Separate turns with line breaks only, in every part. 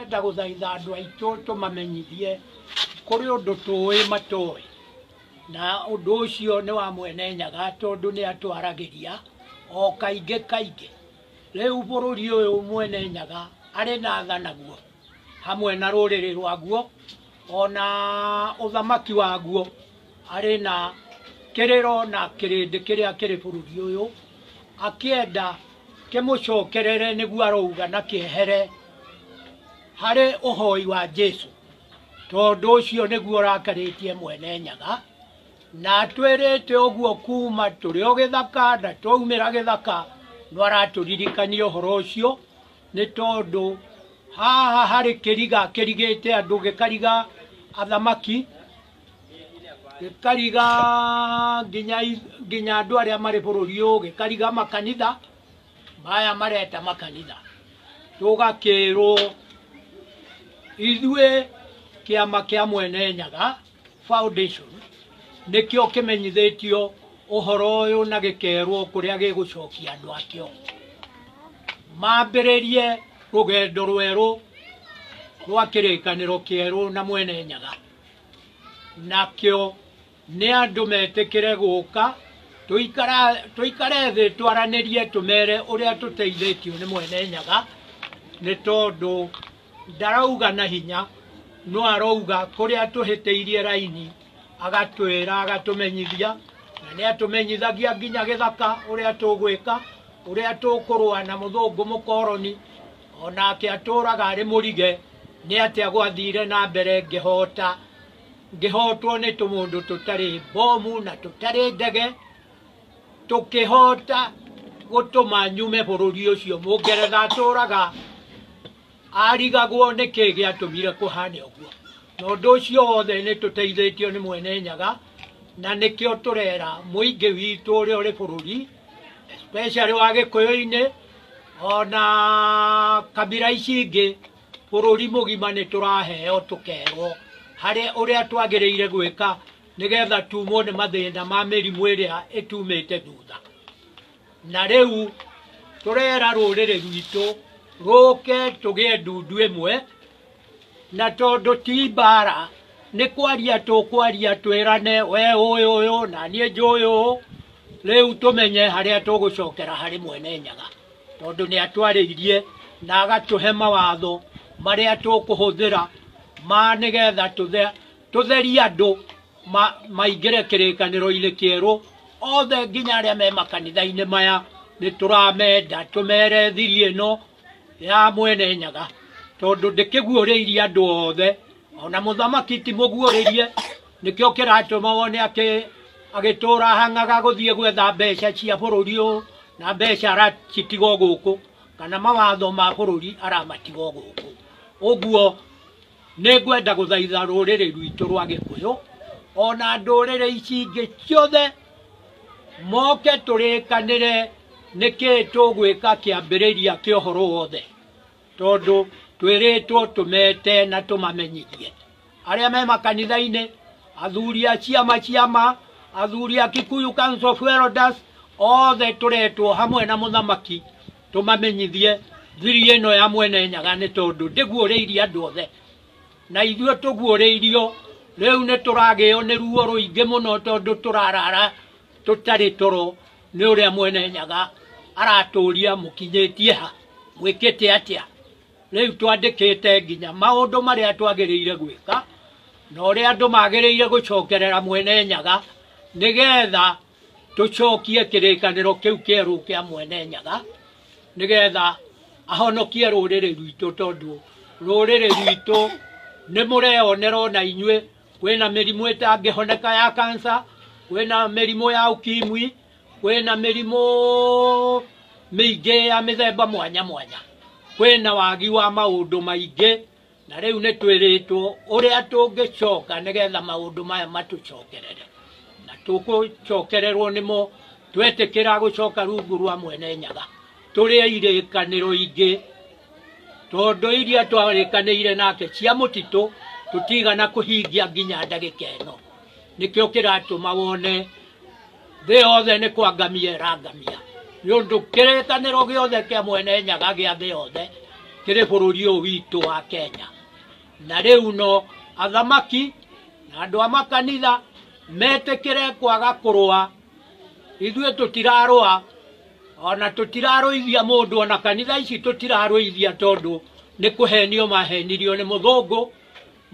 Kwenda gũthaitha andũ aitũ tũmamenyithie kũrĩ ũndũ tũĩ matoĩ, na ũndũ ũcio nĩ wa Mwene Nyaga tondũ nĩ atwaragĩria o kaingĩ kaingĩ. Rĩu bũrũri ũyũ Mwene Nyaga arĩ na tha naguo hamwe na rũrĩrĩ rwaguo ona ũthamaki waguo, arĩ na kĩrĩro na kĩrĩndĩ kĩrĩa kĩrĩ bũrũri ũyũ, akĩenda kĩmũcokerere nĩguo arouga na kĩehere harĩ ũhoi wa Jesu, tondũ ũcio nĩguo ũrakarĩtie Mwene Nyaga, na atwĩrĩte ũguo kuma tũrĩ o gĩthaka na twaumĩra gĩthaka no aratũririkania ũhoro ũcio, nĩ tondũ haha harĩ kĩriga kĩrigĩte andũ, gĩkariga athamaki, gĩkariga nginya andũ arĩa marĩ bũrũri ũyũ, gĩkariga makanitha maya mareta makanitha. Tũgakĩrwo ithuĩ kĩama kĩa Mwene Nyaga Foundation nĩkĩo kĩmenyithĩtio ũhoro ũyũ na gĩkerwo kũrĩa gĩgũcokia andũ akĩo mambĩrĩrie rũgendo rwerũ rwa kĩrĩkanĩro kĩerũ na Mwene Nyaga, nakĩo nĩ andũ metĩkĩre gũka tũikare thĩ twaranĩrie tũmere ũrĩa tũteithĩtio nĩ Mwene Nyaga, nĩ tondũ ndarauga na hinya, no arauga kũrĩa tũhĩtĩirie raini agatwĩra agatũmenyithia, na nĩ atũmenyithagia nginya gĩthaka ũrĩa tũgwĩka, ũrĩa tũkũrũa na mũthũngũ mũkoroni, onake atũraga arĩ mũrige nĩ atĩa gwathire na mbere ngĩhota ngĩhotwo nĩ tũmũndũ tũtarĩ bomu na tũtarĩ ndege, tũkĩhota gũtũma nyume bũrũri ũcio. Mũngeretha atũraga arigagwo nĩkĩ gĩatũmire kũhane ũguo, na ũndũ ũcio wothe nĩ tũteithĩtio nĩ Mwene Nyaga, na nĩkĩo tũrera mũingĩ witũ ũrĩa ũrĩ bũrũri especially wa Gĩkũyũ-inĩ ona kabira ici ingĩ, bũrũri mũgima nĩ tũraheo tũkerwo harĩ ũrĩa twagĩrĩire gwĩka nĩgetha tumwo nĩ mathĩna ma mĩrimũ ĩrĩa ĩtumĩte thutha. Na rĩu tũrera rũrĩrĩ rwitũ rũke tũgĩe ndundu ĩmwe, na tondũ ti mbara nĩ kwaria tũkwaria twĩrane we ũyũ ũyũ na niĩ njũĩ ũũ, rĩu tũmenye harĩa tũgũcokera harĩ Mwene Nyaga, tondũ nĩ atwarĩirie na agatũhe mawatho marĩa tũkũhũthĩra ma nĩgetha tũtherie andũ maingĩre kĩrĩkanĩro-inĩ kĩerũ othe nginya arĩa me makanitha-inĩ maya nĩ tũramenda tũmere thiri ĩno ya Mwene Nyaga, tondũ ndĩkĩguũrĩirie andũ othe, ona mũthamaki ti mũguũrĩrie, nĩkĩo kĩratũma wone agĩtũra hang'aga gũthiĩ gwetha mbeca cia bũrũri ũyũ, na mbeca aracitiga o gũkũ, kana mawatho ma bũrũri aramatiga o gũkũ. Ũguo nĩ ngwenda gũthaitha rũrĩrĩ rwitũ rwa Gĩkũyũ ona ndũrĩrĩ ici ingĩ ciothe moke tũrĩkanĩre nĩkĩ tũgwĩka kĩambĩrĩria kĩa ũhoro wothe, tondũ twĩrĩtwo tũmete na tũmamenyithie arĩa me makanitha-inĩ, athuri a ciama ciama, athuri a Kikuyu Council of Elders, othe tũretwo hamwe na mũthamaki tũmamenyithie thiri ĩno ya Mwene Nyaga, nĩ tondũ ndĩguũrĩirie andũ othe na ithuĩ tũguũrĩirio. Rĩu nĩ tũragĩo nĩ ruo rũingĩ mũno tondũ tũrarara tũtarĩ toro nĩ ũrĩa Mwene Nyaga aratũria mũkinyĩtie ha, mwĩkĩte atĩa. Rĩu twandĩkĩte nginya maũndũ marĩa twagĩrĩire gwĩka na ũrĩa andũ magĩrĩire gũcokerera Mwene Nyaga nĩgetha tũcokie kĩrĩkanĩro kĩu kĩerũ kĩa Mwene Nyaga, nĩgetha ahonokie rũrĩrĩ rwitũ, tondũ rũrĩrĩ rwitũ nĩ mũreyonera ona inyuĩ kwĩna mĩrimũ ĩtangĩhoneka ya cancer, kwĩna mĩrimũ ya ukimwi, kwĩna mĩrimũ mĩingĩ ya mĩthemba mwanya mwanya, kwĩna wagi wa maũndũ maingĩ, na rĩu nĩ twĩrĩtwo ũrĩa tũngĩcoka nĩgetha maũndũ maya matũcokerere, na tũgũcokererwo nĩmo twetĩkĩra gũcoka rungu rwa Mwene Nyaga tũrĩe irĩkanĩro ingĩ, tondũ iria twarĩkanĩire nake cia mũtitũ tũtigana kũhingia nginya ndagĩka ĩno. Nĩkĩo kĩratũma wone thĩ yothe nĩ kwangamia ĩrangamia, nĩ ũndũ kĩrĩkanĩro gĩothe kĩa Mwene Nyaga gĩa thĩ yothe kĩrĩ bũrũri ũyũ witũ wa Kenya. Na rĩu no athamaki na andũ a makanitha metĩkĩre kwaga kũrũa. Ithuĩ tũtirarũa ona tũtirarũithia mũndũ, ona kanitha ici tũtirarũithia tondũ nĩ kũhenio mahenirio nĩ mũthũngũ,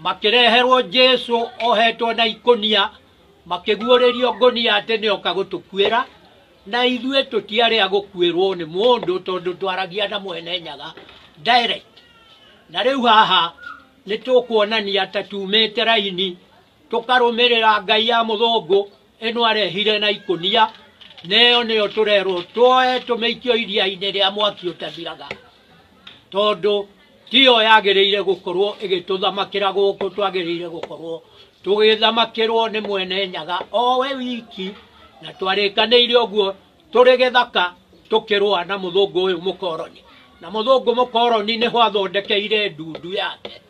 makĩreherwo Jesũ ohetwo na ikũnia, makĩguũrĩrio ngũnia atĩ nĩoka gũtũkuĩra, na ithuĩ tũtiarĩ a gũkuĩrwo nĩ mũndũ tondũ twaragia na Mwene Nyaga direct. Na rĩu haha nĩ tũkuonania ta tumĩte raini tũkarũmĩrĩra Ngai ya mũthũngũ ĩno arehire na ikũnia, nĩyo nĩyo tũrerwo tuoe tũmĩikio iria-inĩ rĩa mwaki ũtathiraga, tondũ tiyo yagĩrĩire gũkorwo ĩgĩtũthamakĩra gũkũ, twagĩrĩire gũkorwo tũgĩthamakĩrwo nĩ Mwene Nyaga o we wiki, na twarĩkanĩire ũguo tũrĩ gĩthaka tũkĩrũa na mũthũngũ ũyũ mũkoroni. Na mũthũngũ mũkoroni nĩho athondekeire ndundu yake,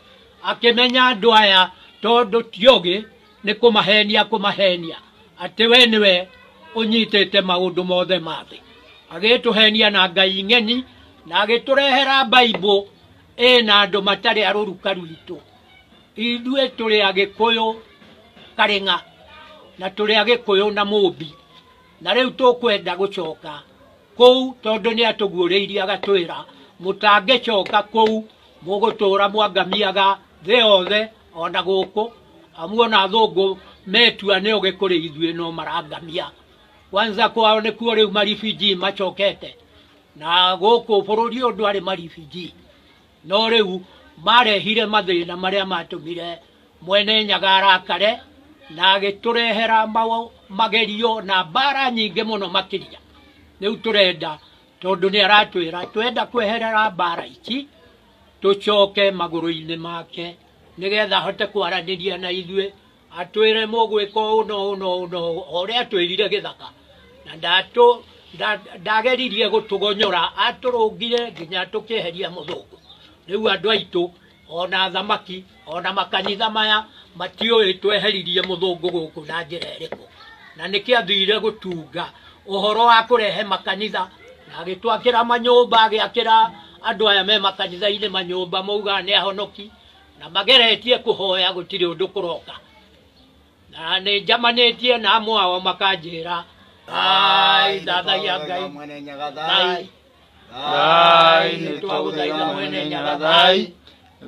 akĩmenya andũ aya tondũ ti ogĩ nĩ kũmahenia kũmahenia atĩ we nĩwe ũnyitĩte maũndũ mothe ma thĩ. Agĩtũhenia na Ngai ng'eni na agĩtũrehera Bible ĩna andũ matarĩ a rũruka rwitũ. Ithuĩ tũrĩ Agĩkũyũ Karĩng'a na tũrĩ Agĩkũyũ na Mũmbi, na rĩu tũkwenda gũcoka kũu tondũ nĩ atũguũrĩirie agatwĩra mũtangĩcoka kũu mũgũtũra mwangamiaga thĩ yothe ona gũkũ, amu ona athũngũ metua nĩ ogĩ kũrĩ ithuĩ no marangamia. Kwanza kwao nĩkuo rĩu maribiji macokete, na gũkũ bũrũri ũyũ ndwarĩ maribiji, no rĩu marehire mathĩna marĩa matũmire Mwene Nyaga arakare na agĩtũrehera magerio na mbara nyingĩ mũno makĩria. Rĩu tũrenda tondũ nĩ aratwĩra twenda kweherera mbara ici tũcoke magũrũ-inĩ make nĩgetha ahote kwaranĩria na ithuĩ, atwĩre mũgwĩka ũũ na ũũ na ũũ na ũũ, o ũrĩa atwĩrire gĩthaka. Na ndageririe gũtũgonyora, atũrũngire nginya tũkĩeheria mũthũngũ. Rĩu andũ aitũ ona athamaki ona makanitha maya matiũĩ tweheririe mũthũngũ gũkũ na njĩra ĩrĩkũ, na nĩkĩo athire gũtunga ũhoro wa kũrehe makanitha na agĩtwakĩra manyũmba, agĩakĩra andũ aya me makanitha-inĩ manyũmba maugaga nĩ ahonoki, na mageretie kũhoya gũtirĩ ũndũ kũroka. Na nĩ njamanĩtie na amwe ao makanjĩra thai thathaiya Ngai
Mwene Nyaga thai,
thai
thai nĩ twagũthaitha Mwene Nyaga thai,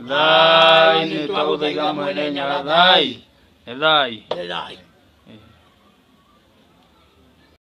thai nĩ twagũthaitha Mwene Nyaga thai,
Nĩ thai.
Nĩ thai.